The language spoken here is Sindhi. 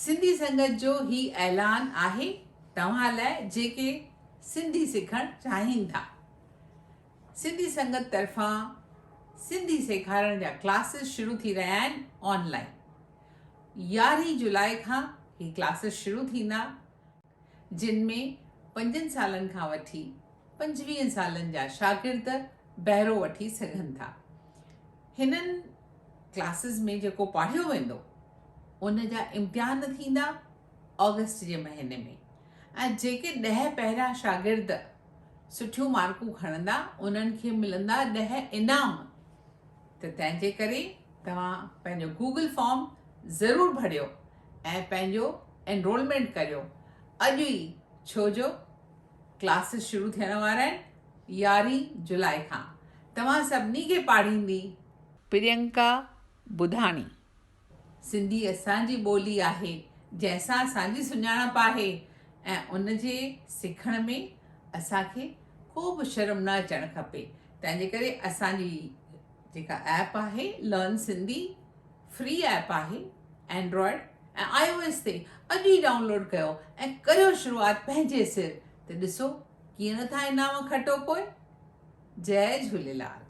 سنڌي سنگت جو هي اعلان آهي توهان لاء جيڪي سنڌي سکڻ چاهين ٿا. سنڌي سنگت طرفان سنڌي سيکارڻ جا ڪلاسز شروع ٿي رهيا آهن آن لائين. يارهين جولاء کان هي ڪلاسز شروع ٿيندا جن ۾ پنجن سالن کان وٺي پنجويهن سالن جا شاگرد بهرو وٺي سگهن ٿا. هنن ڪلاسز ۾ جيڪو پاڙهيو ويندو ان جا امتحان ٿيندا آگسٽ جي مهيني ۾ ۽ جيڪي ڏهه پهريان شاگرد سٺيون مارڪون کڻندا انهن کي ملندا ڏهه انعام ته تنهن جي ڪري توهان پنهنجو گوگل فارم ضرور ڀريو ۽ پنهنجو انرولمينٽ ڪريو اڄ ئي ڇو جو ڪلاسز شروع ٿيڻ وارا آهن يارهين جولاء کان توهان سڀني کي پاڙهيندي پرينڪا ٻڌاڻي. سنڌي اسان جي ٻولي آهي، جنهن سان اسان جي سڃاڻپ آهي ۽ ان جي سکڻ ۾ اسان کي ڪو به شرم نه اچڻ کپي. تنهن جي ڪري اسان جي جيڪا ايپ آهي لرن سنڌي فري ايپ آهي اينڊرائيڊ ۽ آئي او ايس تي اڄ ئي ڊائونلوڊ ڪيو ۽ ڪريو شروعات پنهنجي سر ته ڏسو ڪيئن نه ٿا انعام کٽو پوء. جئي جهوليلال.